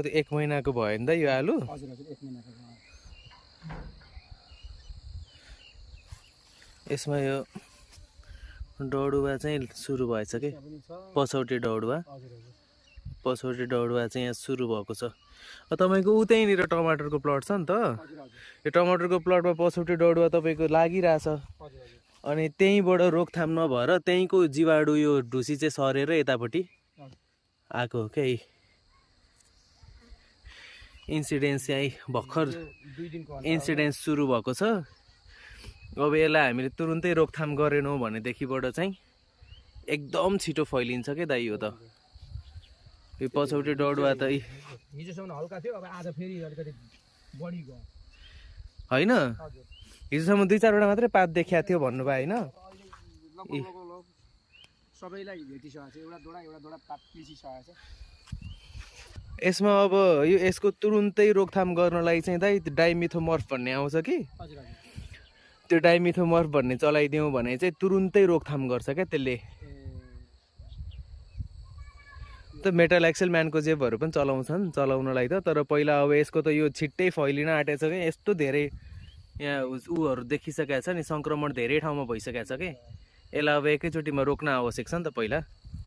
1 महिनाको भयो नि त यो आलु। हजुर हजुर 1 महिनाको भयो। यसमा यो डडुवा चाहिँ सुरु भएछ कि पछौटे डडुवा। हजुर हजुर पछौटे डडुवा चाहिँ यहाँ सुरु भएको छ। तपाईको उतैनिर टमाटरको प्लट छ नि त। हजुर हजुर यो टमाटरको प्लटमा पछौटे डडुवा तपाईको लागिरहेछ। हजुर हजुर अनि त्यहीँबाट रोकथाम नभएर त्यहीँको जीवाणु यो ढुसी चाहिँ सरेर यतापट्टि आएको हो क्या। इन्सिडेन्स चाहिँ भर्खर 2 दिनको इन्सिडेन्स सुरु भएको छ। अब यसलाई हामीले तुरुन्तै रोकथाम गरेनौँ भनेदेखिबाट चाहिँ एकदम छिटो फैलिन्छ के दाइ। यो त यो पछौटे डडुवा त हिजोसम्म हल्का थियो, अब आज फेरि अलिकति बढी गयो। होइन हजुर हिजोसम्म 2-4 वटा मात्रै पात देखिया थियो भन्नुभयो होइन। लगभग सबैलाई भेटिसकेको छ। एउटा दोडा पात पिसिसकेको छ। यसमा अब यो यसको तुरुन्तै रोकथाम गर्नलाई चाहिँ दाइ डाइमिथोमर्फ भन्ने आउँछ कि। हजुर हजुर त्यो डाइमिथोमर्फ भन्ने चलाइदिउँ भने चाहिँ तुरुन्तै रोकथाम गर्छ क्या त्यसले। त मेटल एक्सेल म्यानको जेबहरू पनि चलाउँछन् चलाउनलाई त। तर पहिला अब यसको त यो छिट्टै फैलिन आँटेछ कि। यस्तो धेरै यहाँ उहरू देखिसकेको छ नि, सङ्क्रमण धेरै ठाउँमा भइसकेको छ कि। यसलाई अब एकैचोटिमा रोक्न आवश्यक छ नि त पहिला।